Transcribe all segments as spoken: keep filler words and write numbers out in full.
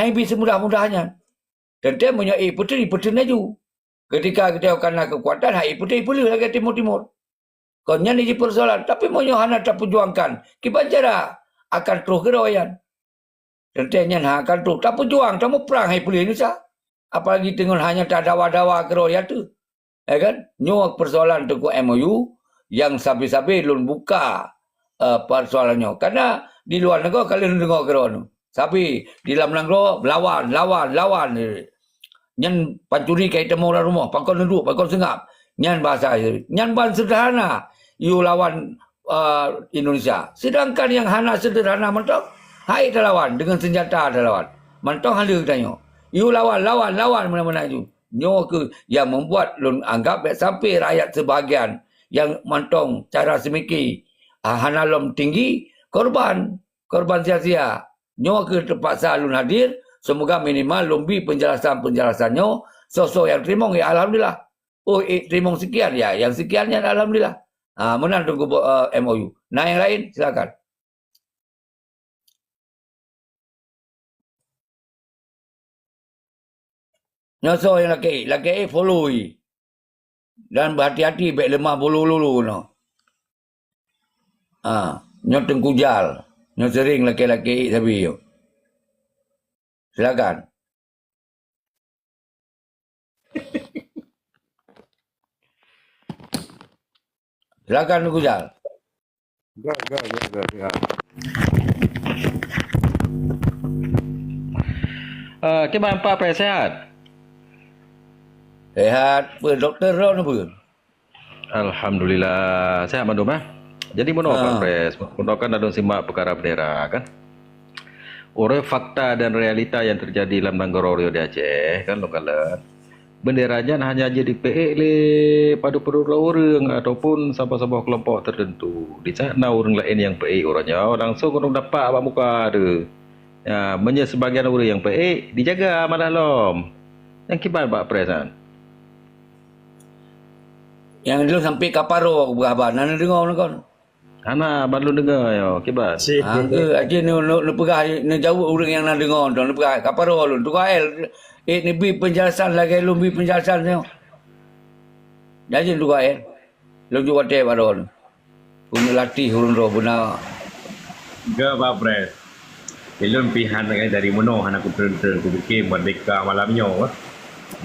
ibi seumudah-mudah nyan. Teuntée meunyoe ié peuteun, ié peuteun laju. Keutika geutanyoe ka na keukuatan, hai ié peuteun, ié peuleue lagée timur-timur. Kon nyan jih persoalan. Tapi meunyoe hana tapeujuangkan, kiban cara akan troh keudroe nyan. Teuntée nyan hana akan troh. Tapeujuang, tamuprang hai peuleue Indonesia. Apalagi teungoh hana tadawa-dawa keudroe nyan teuh. Ya kan? Nyoe persoalan Teungku M O U nyang sabe-sabe lôn buka, eh, persoalan nyoe. Karena di luwa nanggroe ka lheueh neudeungoe keudroe nyoe. Sabe di lam nanggroe lawan, lawan, lawan. Nyan pancuri ka itamong lam rumoh, pakon neuduek, pakon seungab. Nyan bahasa, nyan ban seuderhana yue lawan, eh, Indonesia. Sedangkan nyang hana seuderhana mantong, hai talawan, deungon seunjata talawan. Mantong hana geutanyoe. Yue lawan, lawan, lawan meunan-meunan ju. Nyoe kheueh nyang membuat lôn anggap bék sampai rakyat sebahagian nyang mantong cara seumiki, ah, hana lom tinggi, korban, korban sia-sia. Nyoe kheueh teupaksa lôn hadir, seumoga minimal lôn bi peunjelasan-peunjelasan nyoe, soe-soe nyang teurimong, ya alhamdulillah. Oh, eh, teurimong sekian, ya, nyang sekian nyan alhamdulillah. Ha, meunan Teungku, eh, M O U. Na nyang laén, silakan. Nyoe soe nyang lakée, lakée follow i. Dan beuhati-hati bék leumah bulu lulu nyoe. Ha, nyoe Teungku Jal. Nyoe sering lakée-lakée sabe nyoe. Silakan. Silakan Teungku Jal. Ga, ga, ga, ga, ga. Eh, kiban Pak Pres, sehat? Sehat. Peue doktor droen peue? Alhamdulillah, sehat mandum, eh. Jadi meunoe, Pak Pres, meunoe kan ladôm simak peukara bendera kan. Uroe fakta dan realita nyang teujadi lam nanggroe di Aceh kan, lôn kalon. Bendera nyan hanya jeuet jipeuék lé padub-padub ureuëng ataupun saboh-saboh keulompok teuteuntu. Di saat na ureuëng laén nyang peuék uroe nyoe langsong ureuëng dapak bak muka teuh. Ya, meunyoe sibagian ureuëng nyang peuék, dijaga malah lom. Nyang kiban Pak Pres nyan? Nyang lôn sampai ka paroe aku peugah haba, na neudeungoe kon? Hana, ban lôn deungoe nyoe, kiban. Ah, ke, aja neu-, neu-, neupeugah, neujaweueb ureuëng nyang na deungoe tu, neupeugah ka paroe lôn. Tugaél, eh, neubi peunjelasan lagée lôn bi peunjelasan nyoe. Jadi tugaél, lôn jok watée baroe nyoe. Keuneuk latih ureuëng droe beuna. Ga Pak Pres. Ilôn pihan dari meunoe hana kutreun-treun, kupiké merdeka malam nyoe.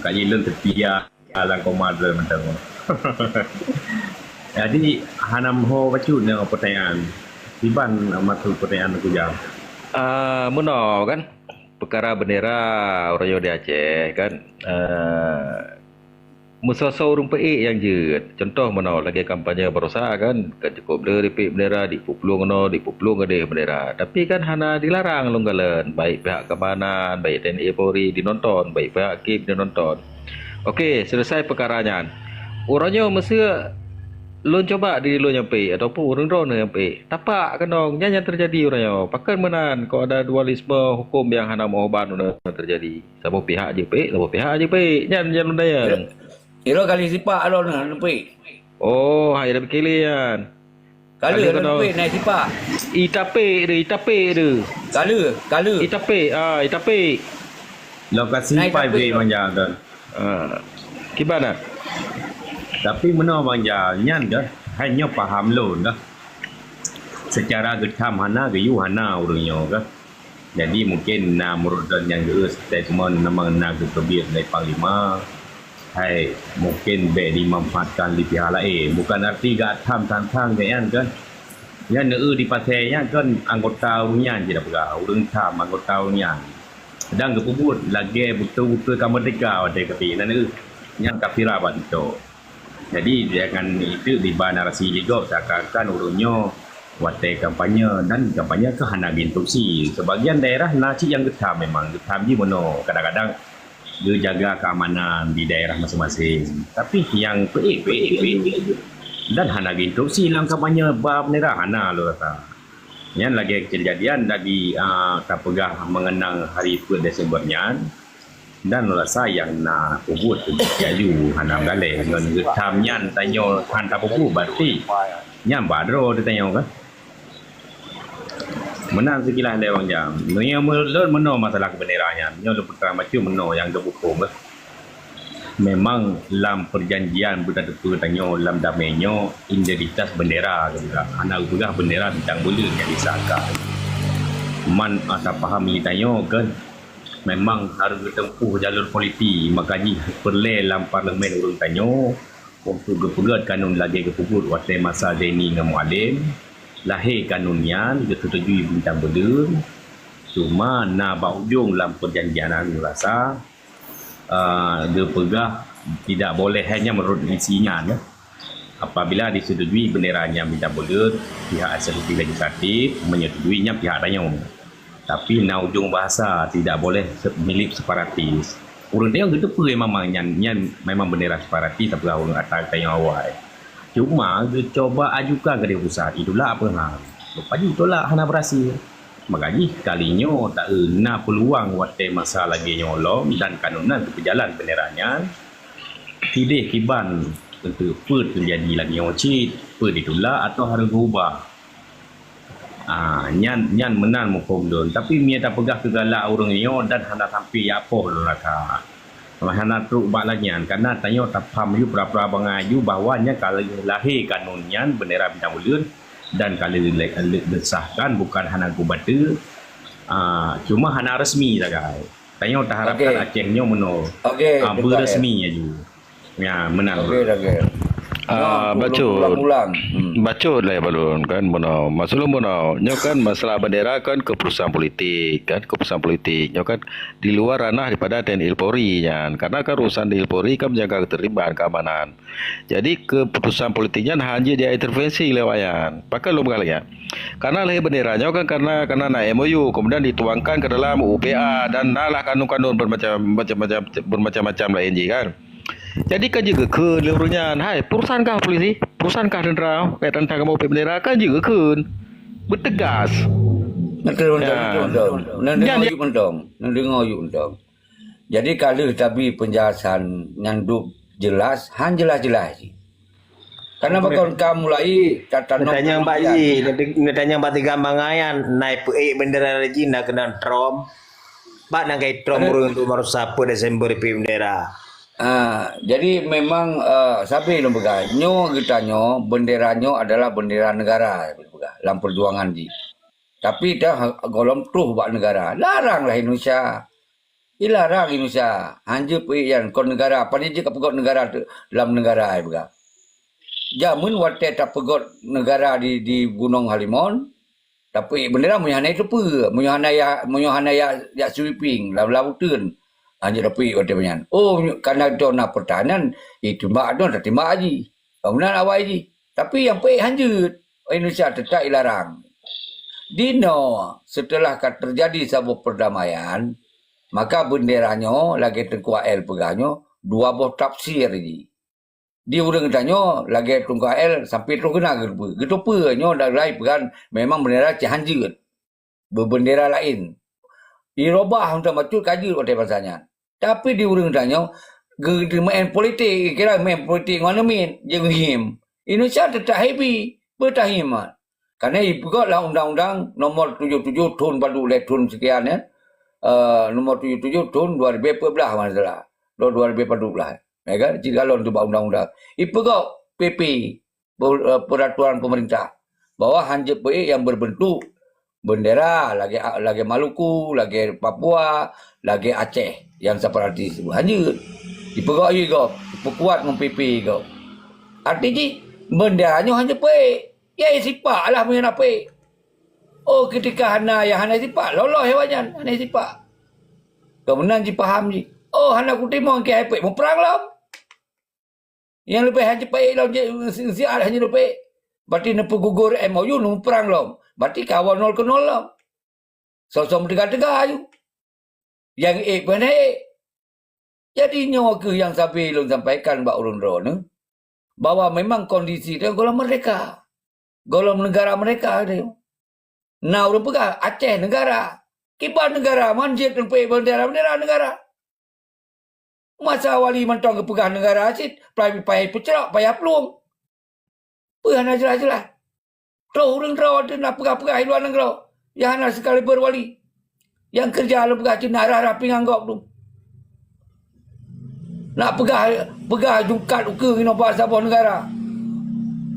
Ka ilôn teupiah. Alang koma droe mantong. Jadi, hana meuho bacut nyoe pertanyaan. Kiban maksud pertanyaan Teungku Jal? Ah, meunoe kan, peukara bendera uroe nyoe di Aceh kan, ah, meusoe-soe ureuëng peuék nyang jeuet. Contoh meunoe lagée kampanye baroesa kan, ka cukup le jipeuék bendera, jipeuplueng keunoe, jipeuplueng keudeh bendera. Tapi kan hana dilarang lôn kalon, baik pihak keamanan, baik T N I Polri dinonton, baik pihak KIM dinonton. Oke, selesai peukara nyan. Uroe nyoe meuseu lôn coba diri lôn nyang peuék ataupun ureuëng droeneuh nyang peuék. Tapak keunong, nyan nyang teujadi uroe nyoe. Pakon meunan, kok ada dualisme huköm nyang hana meuoh ban uroe nyoe teujadi. Saboh pihak jipeuék, saboh pihak jipeuék. Nyan nyang lôn tanyong. Iro kali sipak lôn neupeue. Oh, hai dah pikir lé nyan. Kali kali kena neupeue naik sipak. Itapek deh, itapek deh. Kali, kali. Itapek, ah, itapek. Lokasi naik pai tapi beri tu. Manja tu. Ah. Kiban dah? Tapi meunoe manja nyan dah. Hai nyoe paham lôn dah. Secara geutham hana, geuyue hana ureuëng nyoe dah. Jadi mungkin na meurot dan nyang geu statement memang na geuteubiet lé panglima. Hai, mungkin bék dimanfaatkan di pihak laén. Bukan arti geutham tantang geuyan kan. Nyan neueu di pasai nyan kan anggota ureuëng nyan cit peugah. Ureuëng tham anggota ureuëng nyan. Dan geupeubuet lagée beutôi-beutôi ka merdeka watée keuti. Nyan neueu. Nyan kafira bak TikTok. Jadi, jangan itu diba narasi jigop seakan-akan ureuëng nyoe watée kampanye dan kampanye ka hana geuinstruksi. Sebagian daerah na cit nyang geutham memang, geutham jih meunoe. Kadang-kadang geujaga keamanan di daerah masing-masing. Tapi nyang peuék-peuék dan hana geuinstruksi lam kampanye ba bendera hana lôn rasa. Nyan lagée keujadian tadi, a, tapeugah mengenang hari peuet Desember nyan, dan rasa nyang na peubuet laju hana meugaleh ngon geutham nyan tanyoe han tapeubuet berarti nyan ba droe teuh tanyoe kan. Meunan sikilah lé Bang Jam. Nyoe menurut lôn meunoe masalah keu bendera nyan. Nyoe lôn peutrang bacut meunoe nyang geuhuköm lah. Memang lam perjanjian beutateupeue tanyoe lam damé nyoe identitas bendera geupeugah. Hana geupeugah bendera bintang buleuen nyang disahkan. Man asa paham lé tanyoe kan memang harus geutempuh jalur politik, maka jih peureulée lam parlemen ureuëng tanyoe untuk geupeugét kanun lagée geupeubuet watée masa Zaini ngon Mualem. Lahé kanun nyan geuseutujui bintang buleuen, cuma na bak ujong lam perjanjian nyan rasa, ah, geupeugah tidak boleh hanya menurut isi nyan, ya. Apabila disetujui bendera nyan bintang buleuen, pihak eksekutif legislatif menyetujui nyan pihak tanyoe. Tapi na ujong bahasa tidak boleh se-, milik separatis. Ureuëng tanyoe geuteupeue memang nyan, nyan memang bendera separatis tapi ureuëng ata tanyoe awai. Cuma geucoba ajukan keudeh pusat, itulak apa hal. Lepas jih tolak hana berhasil. Maka jih kali nyoe taeu na peuluang watée masa lagée nyoe lom dan kanun nan teupeujalan bendera nyan. Tideh kiban untuk peue teujadi lagée nyoe cit, peue ditulak atau harus geuubah. Ah, nyan, nyan meunan muphom lôn. Tapi meunyoe tapeugah keu galak ureuëng nyoe dan hana sampai jak poh lôn rasa. Hana trok bak lagée nyan, karena tanyoe tapaham ju pura-pura bangai ju bahwa nyan ka lahé kanun nyan bendera bintang buleuen dan ka lheueh le-, le-, disahkan bukan hana geubateue, ah, cuma hana resmi sagai. Tanyoe taharapkan Okey. Aceh nyoe meunoe, Okey, ah, Tuan Tugael. Beuresmi aju. Ya, meunan. Okey, Tuan Tugael. Ah, Nyoe untuk bacut. Ulang-ulang. Hmm. Bacut lah ya balon kan meunoe. Maksud lôn meunoe. Nyoe kan masalah bendera kan keputusan politik kan, keputusan politik. Nyoe kan di luar ranah daripada T N I Polri nyan. Karena kan urusan T N I Polri kan menjaga ketertiban, keamanan. Jadi keputusan politik nyan hana jeuet diintervensi lé awak nyan. Pakon lôn peugah lagée nyan? Karena lahé bendera nyoe kan karena, karena na M O U, kemudian dituangkan ke dalam U U P A dan na lah kanun-kanun bermacam, macam-macam, bermacam-macam laén jih kan. Jadi kan jeuet geukheun lé ureuëng nyan, "Hai, peue urusan kah polisi? Peue urusan kah tentara? Kaitan tentang kamoe bendera kan jeuet geukheun." Beutegas. Betul, betul, Ya. betul, betul. Nang Nyan dengar ya- yuk mentong. Nang dengar yuk mentong. Jadi ka lheueh tabi penjelasan nyan duek jelas, han jelas-jelas jih. Karena Betul. bakon ka mulai tatanom Neutanyong bak kebencian. Ji, neutanyong bak Tiga Mangayan, nai peuék bendera lagi na keunan Trump. Bak nangkai Trump Karena ureuëng untuk marusa peuet Desember peuék bendera. Ah, jadi memang, eh, sabe lôn peugah, nyoe geutanyoe, bendera nyoe adalah bendera negara, lôn peugah, lam perjuangan jih. Tapi dah gohlom troh bak negara, larang lah Indonesia. Ilarang Indonesia, han jeuet peuék nyan kon negara, pane jeuet ka peugöt negara teu-, lam negara ai peugah. Jameun watée tapeugöt negara di, di Gunong Halimon, tapeuék bendera meunyoe hana teupeue, meunyoe hana ya, meunyoe hana ya, ya sweeping lam, lam uteuen. Han jeuet tapeuék watée nyan. Oh, meunyoe kana droe na pertahanan, itimbak droe tatimbak jih. Bangunan awai jih. Tapi nyang peuék han jeuet. Indonesia teutap ilarang. Dinoe, seuteulah ka teujadi saboh peurdamaian, maka bendera nyoe lagée Teungku A L peugah nyoe dua boh tafsir jih. Di ureuëng tanyoe lagée Teungku A L sampai troh keunan geuteupeue. Geuteupeue nyoe dak lai peugah memang bendera cit han jeuet. Beubendera laén. Irobah mantong bacut ka jeuet watée masa nyan. Tapi di ureuëng tanyoe, geu-, geumeu'en politik, kira meu'en politik ngon aneuk miet, jeuet ngiem. Indonesia teutap happy, beutahi mat. Karena ipeugöt lam undang-undang nomor tujoh tujoh thon padub lé thon sekian, ya. Eh, nomor tujoh tujoh thon dua ribu empat belas, kalau tidak salah. Dua ribu empat belas. Ya kan? Cit kalon tu bak undang-undang. Ipeugöt P P. per-, eh, peraturan pemerintah bahwa han jeuet peuék nyang berbentuk bendera lagée, lagée Maluku, lagée Papua, lagée Aceh nyang separatis tu. Han jeuet. Ipeugöt ié gob, ipeukuat ngon P P gob. Arti jih, bendera nyoe han jeuet peuék. Ya, sipak lah meunyoe na peuék. Oh, ketika hana, nyang hana sipak, lolos awak nyan, hana sipak. Keu meunan jipaham jih. Oh, hana kutimong keu hai peuék, muprang lom. Nyang leubeh han jeuet peuék lom, siat han jeuet peuék. Berarti neupeugugor M O U, neuprang lom. Berarti ka awai nol keu nol lom. Soe-soe meuteuga-teuga aju. Nyang ék pih hana ék. Jadi nyoe kheueh nyang sabe lôn sampaikan bak ureuëng droeneuh, bahwa memang kondisi teuh gohlom merdeka. Gohlom negara merdeka teuh. Na ureuëng peugah, Aceh negara. Kiban negara, man jeuet teupeu bendera-bendera negara. Masa wali mantong geupeugah negara cit, payah peucrok, payah plueng. Peue hana jeulaih-jeulaih. Troh ureuëng droe teuh na peugah-peugah i luwa nanggroe. Nyang hana sekaliber wali. Nyang keureuja lôn peugah cit na rhah-rhah pingan gob tu. Nak peugah, peugah jungkat ukeue inoe bak saboh neugara.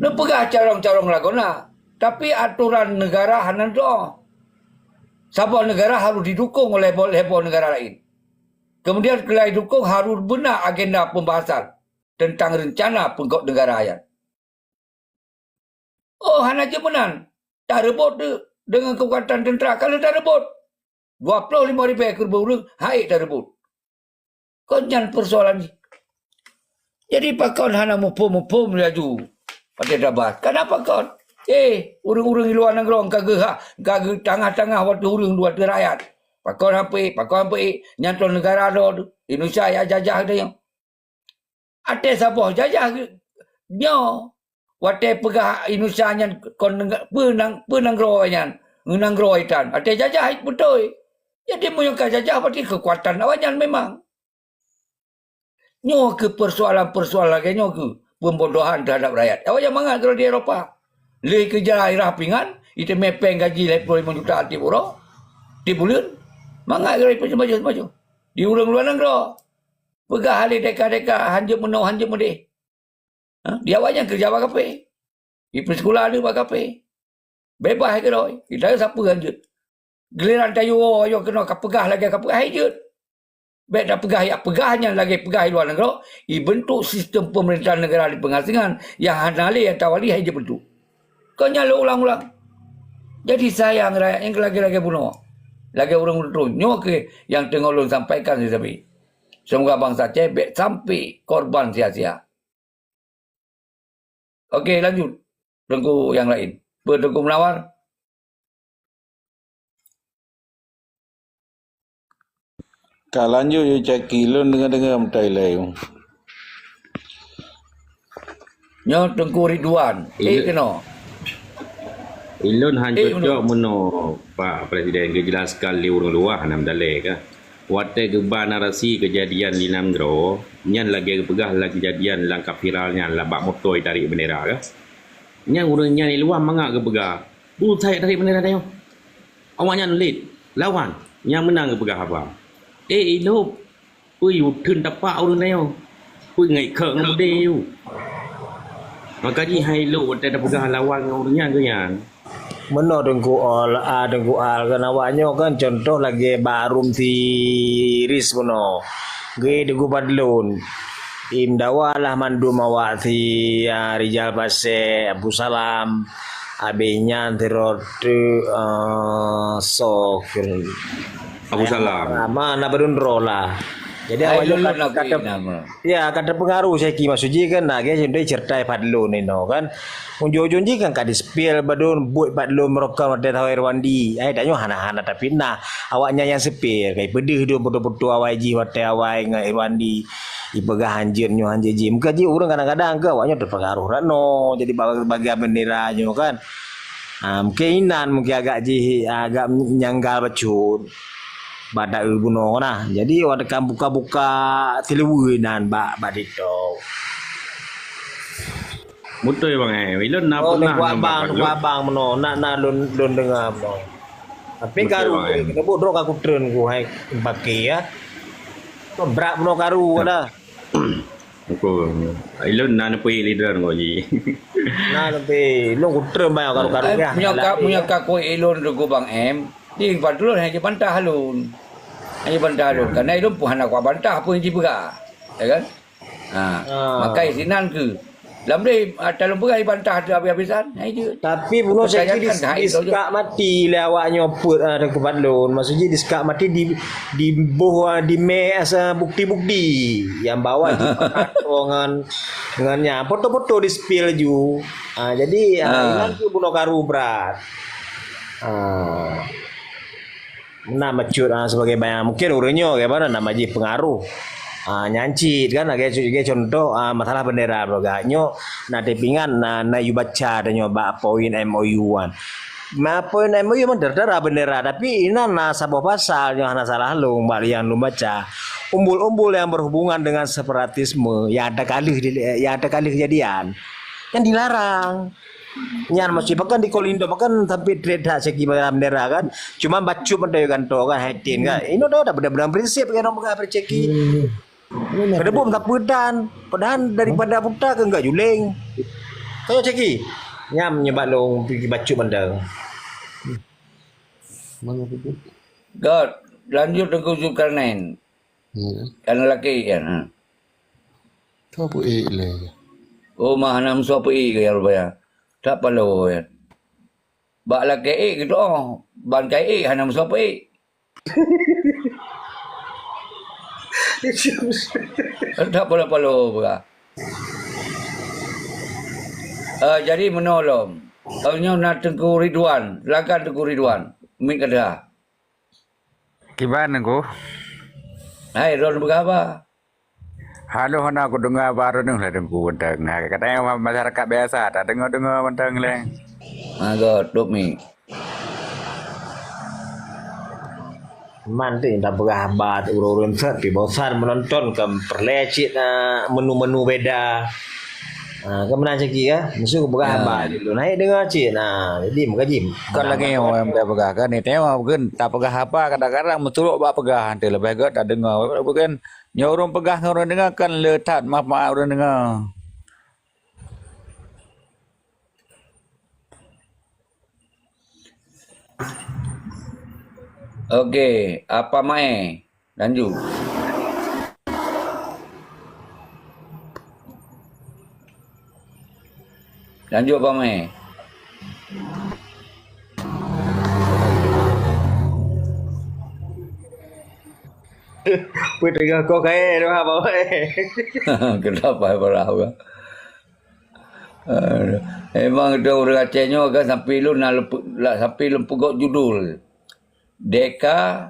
Neupeugah carông-carông lagoe na, tapi atoran neugara hana neutu'oh. Saboh neugara harôh jidukong oleh boh, lhèe boh neugara laén. Kemudian, keulai dukong harôh beuna agenda pembahasan teuntang reuncana peugöt neugara nyan. Oh, hana jeuet meunan. Tareubot de-, deungon keukuatan teuntra. Ka lheueh tareubot, dua ploh limong ribèe keureubeuen ureueng, han ék tareubot. Kon nyan peusoalan jih. Jadi, pakon hana muphom-muphom laju watèe tabahas? Kenapa kon? Eh, ureueng-ureueng di luwa nanggroe ka geuha-, ka geutangah-tangah watèe ureueng, watèe rakyat. Pakon han peuék, pakon han peuék? Nyan troh neugara droe teuh. Indonesia jak jajah geutanyoe. Watèe saboh jajah nyoe, watèe peugah Indonesia nyan kon neng-, peue nang-, peue nanggroe nyan, nanggroe itan. Watèe jajah beutôi. Jadi, meunyoe ka jajah, berarti keukuatan awaknyan memang. Nyoe keuh peusoalan-peusoalan lagèe nyoe keuh pembodohan terhadap rakyat. Awaknyan mangat keudroe di Eropa. Lé keu jalan rhah pingan, iteumèe pèng gaji lhèe ploh limong juta tiep uroe, tiep buleuen. Mangat keudroe ipeuseumaju-seumaju. Di ureueng luwa nanggroe. Peugah lé teuka-teuka, hanjeuet meunoe, hanjeuet meudéh. Ha? Di awaknyan keureuja bak kafé. Ipeuseukula aneuk bak kafé. Beubaih keudroe. Geutanyoe sapeue hanjeuet? Giliran tanyoe, ayo keunoe ka peugah lagèe ka peugah, hai jeuet. Bèk tapeugah, jak peugah nyan lagèe peugah di luwa nanggroe, ibentuk sistem pemerintahan negara di pengasingan nyang hana lé ata wali hai jeuet bentuk. Kon nyan lôn ulang-ulang. Jadi sayang rakyat nyang lagèe-lagèe bunoe. Lagèe ureueng-ureueng nyoe keuh nyang teungoh lôn sampaikan sisabe. Semoga bansa Aceh bèk sampai korban sia-sia. Oke, lanjut. Teungku nyang laén. Peue Teungku Meunawar? Ka lanjut, yue caki. Lôn deungoe-deungoe meutai lé. Nyoe Teungku Ridwan. Eh, Iya. keunoe. Ilôn han Eh, cocok meunoe Pak Presiden geujelaskan lé ureueng luwa hana meudalé ka. Watèe geuba narasi keujadian di nanggroe, nyan lagèe geupeugah lam keujadian lam ka viral nyan lam bak moto jitarek bendera ka. Nyan ureueng nyan di luwa mangat geupeugah, "Peue sai tarek bendera tanyoe? Awaknyan lét, lawan, nyang meunang geupeugah haba." Eh, ilôb, Peue yue theun tapak ureueng nyoe? Peue ngai kheun ngon beudé yue? Maka jih hai lôn watèe tapeugah lawan ngon ureueng nyan keu nyan. Meunoe Teungku Al, a, Teungku Al, kan awak nyoe kan contoh lagèe bak Rum Siris meunoe. Geuh Teungku Fadlon. Im dawa lah mandum awak si, a, Rijal Pasek, Abu Salam. Abéh nyan sidroe teuk, eh, soe keu Abu Salam. Mana baru droe lah. Jadi awak nyoe ka, ka teu-, ya, ka teupeungaruh Syeki maksud jih kan, nah, kan contoh cerita Fadlon inoe kan. Ujong-ujong jih kan ka di-spill badan buet Fadlon meurokon watèe saweue Irwandi. Ai tanyoe hana-hana tapitnah. Awak nyan nyang spill, kai peudeuh dum foto-foto awai jih watèe awai ngon Irwandi. Ipeugah hanjeuet nyoe hanjeuet jih. Mungken jih ureueng kadang-kadang ke awak nyoe teupeungaruh rano. Jadi ba-, bagian bendera nyoe kan. Ha, mungken inan mungken agak jih, agak nyanggal bacut. Bak taeu bunoe nah. Jadi awak teukam buka-buka siluweue inan bak, bak TikTok. Beutôi bang eh. Ilôn na Oh, pernah nunggu ngon abang, Pak nunggu Lut. Abang meunoe. Nak, nak lôn, lôn dengar meunoe. Tapi Beutôi karu bang eh. Kena buat droe ka kutreun ku hai pakai ya. Kau berat meunoe karu dah. Aku ilôn na neupui leader kau ji. Na neupui, lôn kutreun bayar karu-karu Eh, ya. Punya ka, punya ka kui ilôn Teungku Bang Em. Di patulon hanya bantah lôn. Hanya bantah lôn. Karena ilôn pun hana kuat bantah apa yang dipeugah. Ya kan? Ha. Ah. Maka isinan ke. Lam deh, ah, talon peugah dibantah tu habis-habisan. Nah, itu. Tapi bunoe saya Percaya kira kan, dis-, hai, itu je. Disekak mati lé awak nyoe peuet, ah, Teungku Fadlon. Maksud jih disekak mati di, diboh, ah, dimè asai bukti-bukti. Yang bawah itu ngon, ngon nya. Foto-foto di-spill ju. Ah, jadi, ah, Ah. Inan tu bunoe karu brat. Ah. Meunan bacut, ah, sebagai bayang. Mungkin ureueng nyoe, bagaimana nama jih, pengaruh. Ah, nyan cit kan, lagèe, lagèe contoh, ah, masalah bendera juga. Nyoe na tapingat, na, na yue baca tanyoe bak poin M O U kan. Ma poin M O U memang teuntara bendera, tapi inan na saboh pasal nyang hana salah lôn bak nyang lôn baca. Umbul-umbul yang berhubungan dengan separatisme yang ada kali di, yang ada kali kejadian. Yang dilarang. Nyan mesti makan di Kolindo, makan sampai trade hak seki bendera kan. Cuma bacut mantong ganto kan, haitin kan. Ino dah, dah benar-benar prinsip kan orang peugah ceki. Kada bom tak pedan. Padahal daripada buta ke enggak juling. Kaya ceki. Nyam nyebab long pergi bacut mantong. God, lanjut Teungku Zulkarnain. Hmm. Kan lelaki kan. Ha. Siapa eh le? Oh, mah enam siapa eh ke yang rupanya? Tak palo kan. Bak lelaki eh gitu oh. Ban kai eh enam siapa eh. Tak palo-palo pula. Uh, jadi menolong. Kalau nyoe na Teungku Ridwan, silakan Teungku Ridwan. Mik kata. Kiban Teungku? Hai, Ron berapa? Halo, hana aku dengar baru ni lah Teungku Benteng. Nah, katanya masyarakat biasa tak dengar-dengar Benteng leh. Mago, tutup mi. Manti tak peugah haba ureueng-ureueng sat pi bosan menonton ke perle cit na menu-menu beda. Ha, kan meunan cit ya. Mesti aku peugah haba dulu. Naik dengar cit. Nah, jadi meukaji. Bukan lagi orang yang peugah kan ni tema bukan tak peugah haba kadang-kadang meusurok bak peugah nanti lebih gét tak dengar. Bukan nyoe ureueng peugah ngon ureueng dengar kan le that maaf-maaf ureueng dengar. Okey, apa mai? Lanjut. Lanjut apa mai? Peuet tengah kau kaya dah apa mai? Kenapa berapa? Aduh. Memang tu ureueng Aceh nyoe kan sampai lôn na leupe-, la-, sampai lôn peugöt judul. Deka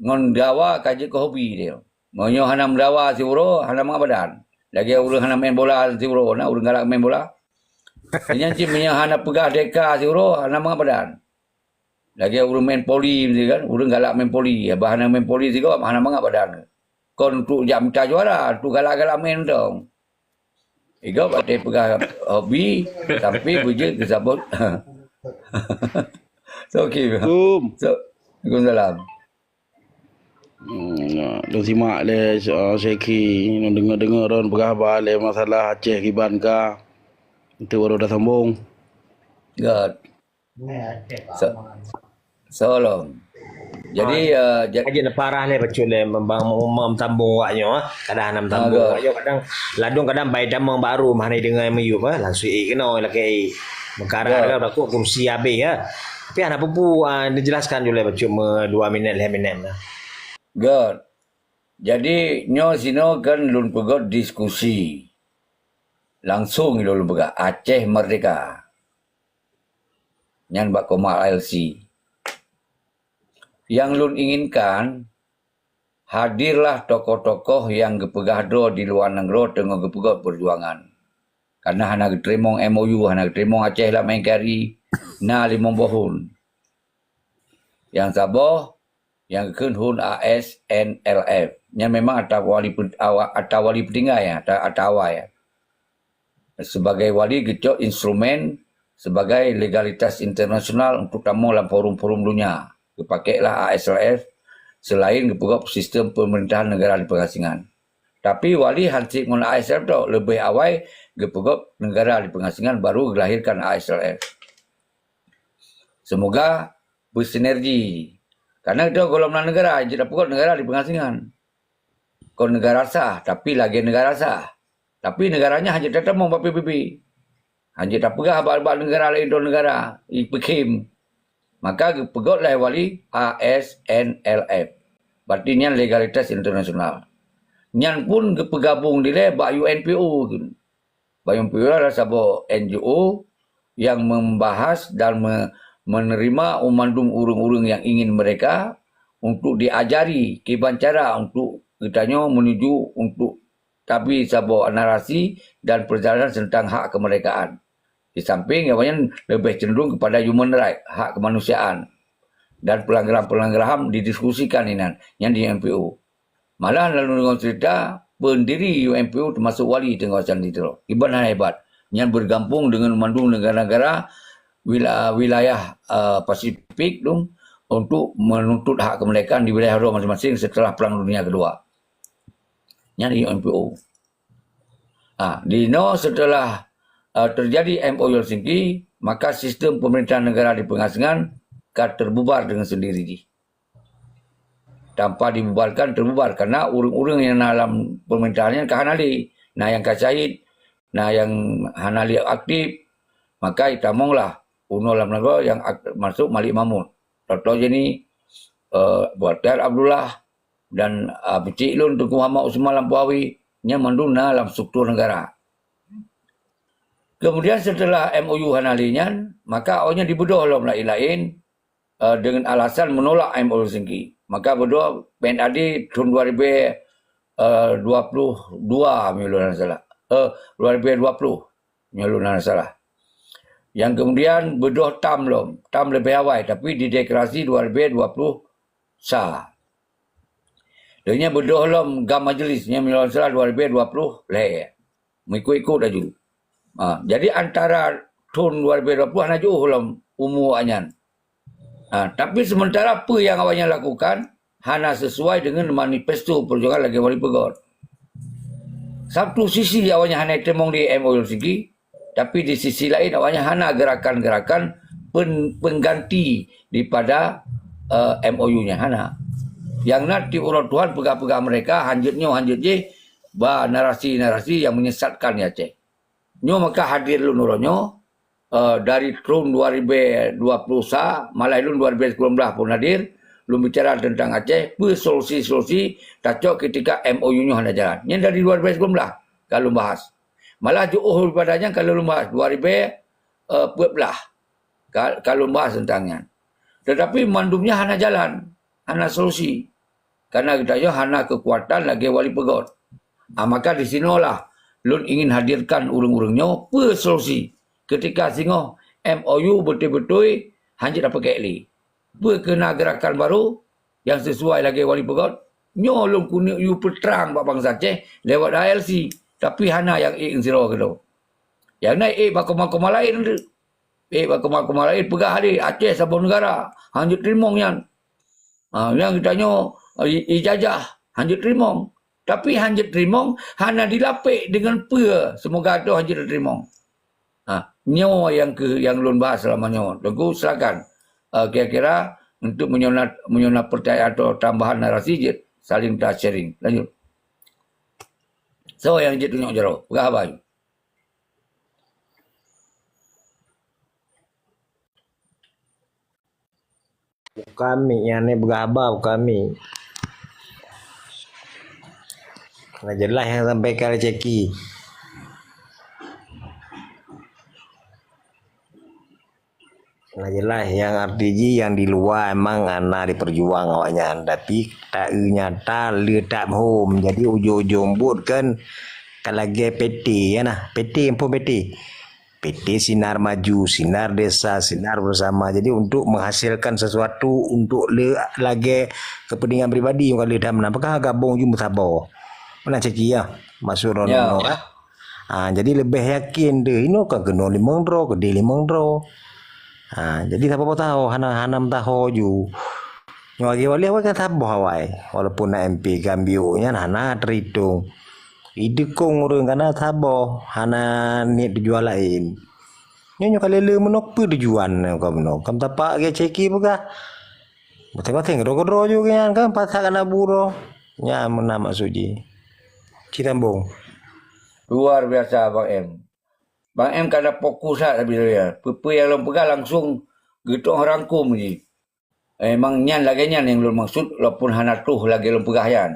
ngon dawa ka jeuet keu hobi dia. Meunyoe hana meudawa siuroe, hana mangat badan. Lagèe ureueng hana main bola siuroe, na ureueng galak main bola. Nyan cit meunyoe hana peugah deka siuroe, hana mangat badan. Lagèe ureueng main poli meusti kan, ureueng galak main poli. Bah hana main poli sigoe, hana mangat badan. Kon untuk jak mita juara, untuk galak-galak main mantong. Igob até peugah hobi, tapi beujeuet geusabot. So, okey. Assalamualaikum. So, waalaikumsalam. Hmm, ya, dah simak lé, uh, Syekhi, dengar-dengar ron peugah haba lé masalah Aceh kiban ka. Itu baru dah sambung. Good. So, so long. Jadi, ah, ja- Aja neuparah lé bacut lé membang mem-, mem-, sambung awak nyoe, ah. Kadang hana meusambung awak nyoe, kadang ladong kadang bai tamong baru mah hana deungoe meuyup, ah. Langsung ék keunoe lakèe ék. Meukarah kan takot kursi habéh, ya. Tapi hana peue-peue, ah, dijelaskan ju lé bacut me dua minit, lhèe minit lah. Good. Jadi, nyoe sinoe kan lôn peugöt diskusi. Langsung lôn peugah, Aceh Merdeka. Nyan bak koma I L C. Nyang lôn inginkan, hadirlah tokoh-tokoh nyang geupeugah droe di luwa nanggroe teungoh geupeugöt peujuangan. Karena hana geuteurimong M O U, hana geuteurimong Aceh lam N K R I, na limong boh hon. Nyang saboh, nyang geukheun hon A S N L F. Nyan memang atra wali pe-, awa-, atra wali peutinggai, atra, atra awai. Sebagai wali geucok instrumen sebagai legalitas internasional untuk tamong lam forum-forum dunia. Geupakailah A S L F selain geupeugöt sistem pemerintahan negara di pengasingan. Tapi wali hansip ngon A S L F tok, leubeh awai geupeugöt negara di pengasingan baru geulahirkan A S L F. Semoga bersinergi. Karena kita golom negara, jeuet tapeugöt negara di pengasingan. Kon negara sah, tapi lagèe negara sah. Tapi negara nyan hana jeuet tatamong bak P B B. Hana jeuet tapeugah bak, bak negara laén droe negara, i peukhém. Maka geupeugöt lé wali A S N L F. Berarti nyan legalitas internasional. Nyan pun geupeugabong dilèe bak U N P O. Bayang Pura adalah saboh N G O yang membahas dan me-, menerima umandum ureueng-ureueng yang ingin mereka untuk diajari kiban cara untuk geutanyoe menuju untuk tabi saboh narasi dan perjalanan tentang hak kemerdekaan. Di samping, awaknyan lebih cenderung kepada human right, hak kemanusiaan, dan pelanggaran-pelanggaran HAM didiskusikan inan, nyan di U N P O. Malah lalu deungon cerita, pendiri U N P O termasuk wali Teungku Hasan Tiro. Iban hana hebat. Nyan bergampông dengan mandum negara-negara wila-, wilayah, eh, Pasifik tu untuk menuntut hak kemerdekaan di wilayah Euro masing-masing setelah Perang Dunia Kedua. Nyan U N P O. Ha, di no setelah, eh, terjadi M O U Helsinki, maka sistem pemerintahan negara di pengasingan ka terbubar dengan sendiri jih. Tanpa dibubarkan, terbubar. Karena ureuëng-ureuëng nyang na lam pemerintahan nyan ka hana lé. Na nyang ka syahid, na nyang hana lé aktif. Maka itamonglah unoe lam nanggroe nyang ak-, masuk Malik Mahmud. Contoh jih ni, eh, Bakhtiar Abdullah dan, ah, peucik lôn Teungku Muhammad Usman Lampu Awi, nyan mandum na lam struktur negara. Kemudian setelah M O U hana lé nyan, maka awaknyan dibeudôh lom laén-laén, eh, dengan alasan menolak M O U Helsinki. Maka beudôh P N A D tahun dua ribu dua puluh dua, meunyoe lôn hana salah. Eh, dua ribu dua puluh, meunyoe lôn hana salah. Yang kemudian beudôh tam lom, tam leubeh awai, tapi dideklarasi dua ribu dua puluh sa. Donya beudôh lom GAM Majlis, nyan meunyoe lôn hana salah dua ribu dua puluh lhèe. Meuikut-ikut laju. Ha, jadi antara thon dua ribu dua puluh hana jiôh lom umu awaknyan. Ha, tapi sementara peue nyang awaknyan lakukan hana sesuai dengan manifesto perjuangan lagèe Wali Peugöt. Satu sisi awaknyan hana teurimong di M O U Helsinki, tapi di sisi laén awaknyan hana gerakan-gerakan pen-, pengganti daripada, eh, M O U nyan, hana. Nyang na tiep uroe tuha peugah-peugah mereka, hanjeuet nyoe, hanjeuet jéh, ba narasi-narasi nyang menyesatkan di Aceh. Nyoe maka hadir lôn uroe nyoe, eh, dari thon dua ribu dua puluh sa, malah lôn dua ribu sembilan belas pun hadir, lôn bicara tentang Aceh, peue solusi-solusi tacok ketika M O U nyoe hana jalan. Nyan dari dua ribu sembilan belas ka lôn bahas. Malah jiôh daripada nyan ka lôn bahas dua ribu empat belas. Ka, ka lôn bahas tentang nyan. Tetapi mandum nyan hana jalan, hana solusi. Karena geutanyoe hana keukuatan lagèe Wali Peugöt. Ah, maka di sinoelah lôn ingin hadirkan ureuëng-ureuëng nyoe peue solusi ketika singoh M O U beutôi-beutôi hanjeuet tapeugét lé. Peue keu na gerakan barô nyang sesuai lagèe Wali Peugöt? Nyoe lôn keuneuk yue peutrang bak bansa Aceh lewat I L C, tapi hana nyang ék sidroe keudroe. Nyang na ék bak koma-koma laén teuk. Ék bak koma-koma laén peugah lé Aceh saboh neugara, hanjeuet teurimong nyan. Ha, nyang geutanyoe, i-, ijajah, hanjeuet teurimong. Tapi hanjeuet teurimong hana dilapék deungon peue seumoga toh hanjeuet teurimong. Ha, nyoe nyang keu-, nyang lôn bahas seulama nyoe. Teungku, silakan. Eh, kira-kira untuk meunyoe na, meunyoe na peurtanyaan atau tambahan narasi jeuet saling ta-sharing. Lanjut. Soe nyang jeuet tunyok jaroe? Peugah haba. Bukan mi, nyang ni peugah haba bukan mi. Nah, jeulaih nyang sampaikan Ceki. Nah, jeulaih nyang arti jih nyang di luwa emang hana jipeujuang awaknyan, tapi teunyata le that hom. Jadi ujong-ujong buet kan ka lagèe P T, ya nah, P T, ampôn, P T. P T Sinar Maju, Sinar Desa, Sinar Bersama. Jadi untuk menghasilkan sesuatu untuk le lagèe kepentingan pribadi nyang ka lheueh that meunan, apakah gabong ju meusaboh. Meunan Ceki ya, maksud droeneuh, ya, kan? Ha, jadi leubeh yakin deh, inoe ka keunoe limong droe, keudeh limong droe. Ha, jadi saboh-boh tahu, hana, hana meusaboh ju. Nyoe lagèe Wali awai kan saboh awai, walaupun na M P Gambio nyan hana teuritong. Idukong ureuëng kana saboh, hana niet tujuan laén. Nyoe, nyoe ka lé-lé meunoe peue tujuan nyoe ka meunoe? Ka meusapat lagèe Ceki peugah. Maséng-maséng keudroe-keudroe ju nyan kan pasak kana buroe. Nyan meunan maksud jih. Ci sambong. Luar biasa Bang M. Bang M ka na fokus that habéh lagèe nyan. Peue-peue nyang lôn peugah langsung geutu'oh rangkum jih. Memang nyan lagèe nyan nyang lôn maksud, walaupun hana troh lagèe lôn peugah nyan.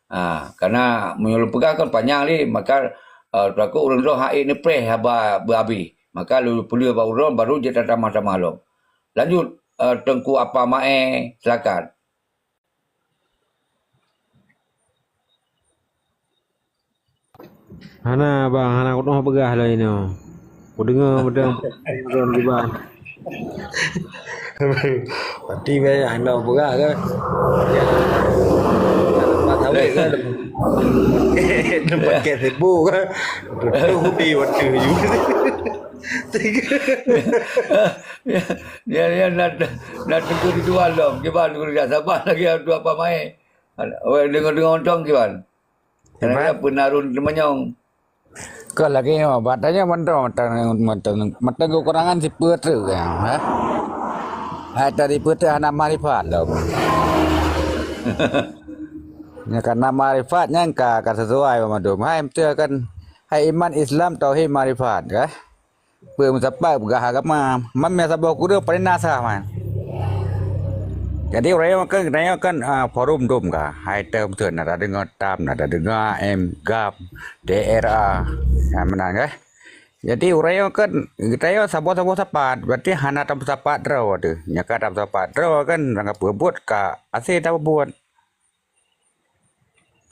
Ha, karena meunyoe lôn peugah kan panyang lé, maka, eh, takot ureuëng droe han ék neupreh haba beuhabéh. Maka lôn peulheueh bak ureuëng droe, baru jeuet tatamah-tamah lom. Lanjut, eh, Teungku Apa Mae, silakan. Hana, Bang, hana kuteumé peugah lom inoe. Kudeungoe beutôi droen kiban. Berarti bèk hana peugah ke? Ya. Hana tahu. Kan? Nampak kat Facebook kan. Betul di waktu you. Ya, ya, nak, nak tunggu di dua lom. Kiban guru dah sabar lagi tu apa mai. Weh, dengar-dengar untong kiban. Kiban? Kenapa penarun temenyong? Keu lagèe nyoe, bak tanyoe mantong, mantong, mantong, mantong keukurangan sipeue treuk, ya, ha? Hai tadi peue treuk hana makrifat lom. Nyan ka na makrifat nyan ka, ka sesuai banmandum. Hai, beutôi kan, hai iman, Islam, tauhid, makrifat, ka? Peue meusapat peugah agama. Mam nyang saboh kureueng paléng na sah, man. Jadi, ureueng nyoe kan, geutanyoe kan, ah, forum dum ka. Hai teuh beutôi na tadeungoe tam, na tadeungoe A M, GAM, D R A. Nyan meunan, ka? Jadi, ureueng nyoe kan, geutanyoe saboh-saboh sapat, berarti hana tameusapat droe teuh. Nyan ka tameusapat droe kan, nyang ka peubuet ka hase tapeubuet.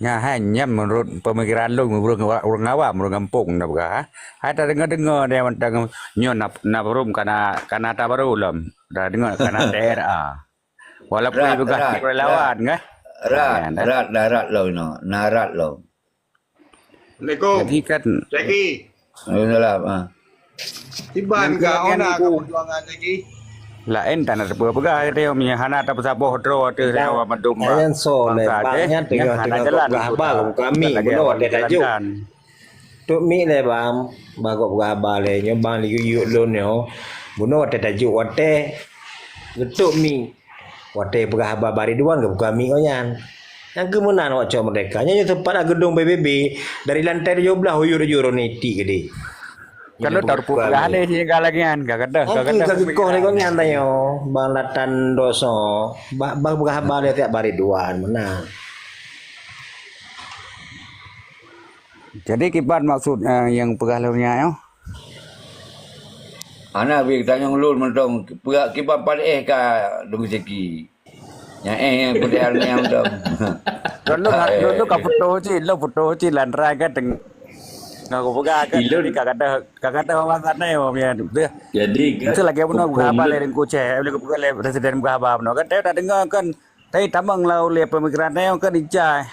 Nyan hai nyan meunurot peumikiran lôn, ureueng, ureueng awam, ureueng gampông na peugah, ha. Hai tadeungoe-deungoe deh mantong nyoe na, na forum ka na, ka na ata barô lom. Tadeungoe ka na D R A. Walaupun Rat, ipeugah rat, relawan, rat. Kan? Rat, Nah, rat, dah rat lom inoe. Na rat lom. Assalamualaikum. Jadi kan Jackie. Waalaikumsalam, ha. Iban Nyan ka keuh ona nyan ka niku. Perjuangan Jackie. Laén tan na teupeue peugah teuh, meunyo hana tapeusaboh droe teuh Dah, nyawa mandum dah bak nyan so, bangsa leubang teuh, nyan nyan teungoh, hana teungoh jalan peugah ikut haba dah. Kami Bukan lagèe bunoe awak watèe tajok. Dijalankan. Tok Mi lé bang, bak gob peugah haba lé nyoe bang liyue-yue lôn nyoe. Bunoe watèe tajok watèe geutok Mi. Watèe peugah haba bak Ridwan geubuka Mi ngon nyan. Nyang keu meunan awak cok merdeka. Nyoe nyoe teumpat lam geudong P B B dari lantai tujoh blaih uyuet-uyuet droeneuh tiek keudeh. Kalau tarumpok peugah lé sehingga lagi nyan, ka gadoh, ka Nyang keu gadoh ka geukoh lé gobnyan tanyoe, bang Latan Doso, bak, bak peugah haba lé tiek bak Ridwan meunan. Jadi kiban maksud, eh, nyang peugah lôn nyan nyoe? Hana bri tanyong lôn mantong, peugah kiban pat éh ka dong siki. Nyang éh nyang peudeh almiah mantong. Lôn, lôn, lôn, lôn ka putôh cit, lôn putôh cit, lantaran ka teng-, ngon kupeugah kan, Ilôn. Jadi ka gadoh, ka gadoh awak sana, ya, ya. Jadi kan, Itu lagi bunoe peugah haba lé Teungku Cheh, lé kupeugah lé Presiden peugah haba bunoe kan, tapi tak dengar kan. Tapi tamong lam ulèe pemikiran nyoe kan icai.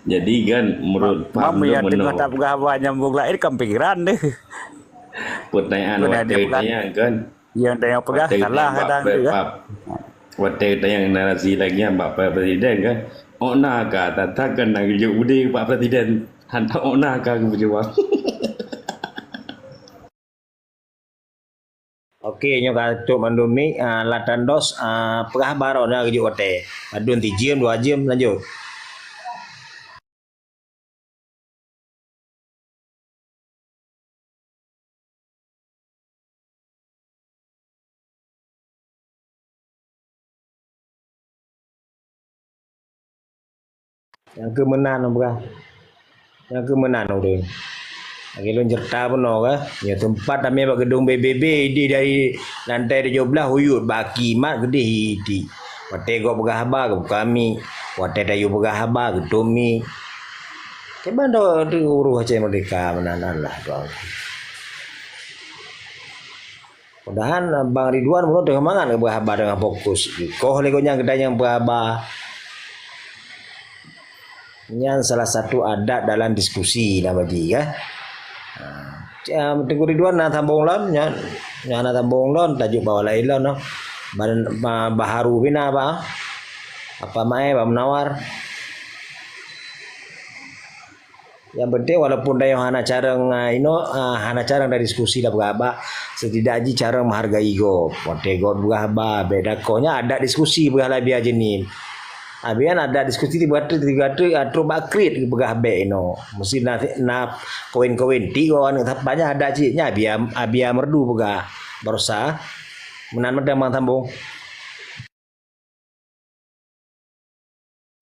Jadi kan, menurut Mam, paham Mam, tu ya, meunoe. Tengah tak peugah haba nyambung laén kan pikiran deh. Pertanyaan Bukan watèe ada bukan. Tanya kan. Yang tanya peugah Watèe salah tanya kadang Pak, tu, kan. Pak, watèe tanya narasi lagi nyan Pak Presiden kan. Ôk na ka, tata kan nak geujok udé Pak Presiden. Hantom ôk na ka geujawab. Oke, nyoe ka trôk mandum Mi, ah, Latan Dos, ah, peugah haba droeneuh geujok watèe. Padum sijeuem, dua jeuem, lanjut. Nyang keu meunan peugah. Nyang keu meunan ureueng. Lagèe lôn ceurita bunoe ka. Nyoe teumpat tamè bak geudong B B B idéh dari lantai tujoh blaih uyuet bak aki mat geudeh itik. Watèe gob peugah haba geubuka Mi. Watèe tayue peugah haba geutrôk Mi. Kiban droe teuh ureueng Aceh Merdeka meunan Allah doa. Mudahan Bang Ridwan bunoe teungoh mangat geupeugah haba teungoh fokus. Koh lé gobnyan geutanyoe peugah haba. Nyan salah satu adat dalam diskusi na bagi, kan. Ha, Teungku Ridwan na sambông lom, nyan, nyan na sambông lom, tajok bak laén lom, noh. Ban-, ba-, Baharu pih na, ba. Apa mai, Bang Munawar. Nyang penting, walaupun tanyoe hana carông, ah, inoe, ah, hana carông tadiskusi lam peugah haba, setidak jih carông meuhargai gob. Watèe gob peugah haba, bèk dakoh nyan adat diskusi peugah haba biasa jih nyan. Abéh nyan adat diskusi tiba-tiba, tiba-tiba, ah, trôk bak kriet peugah bèk inoe. Meusti na, na poin-poin tik, oh, aneuk sapat nyan adat cit nyan, Abia, Abia Merdu peugah baroesa. Meunan mantong Bang sambông.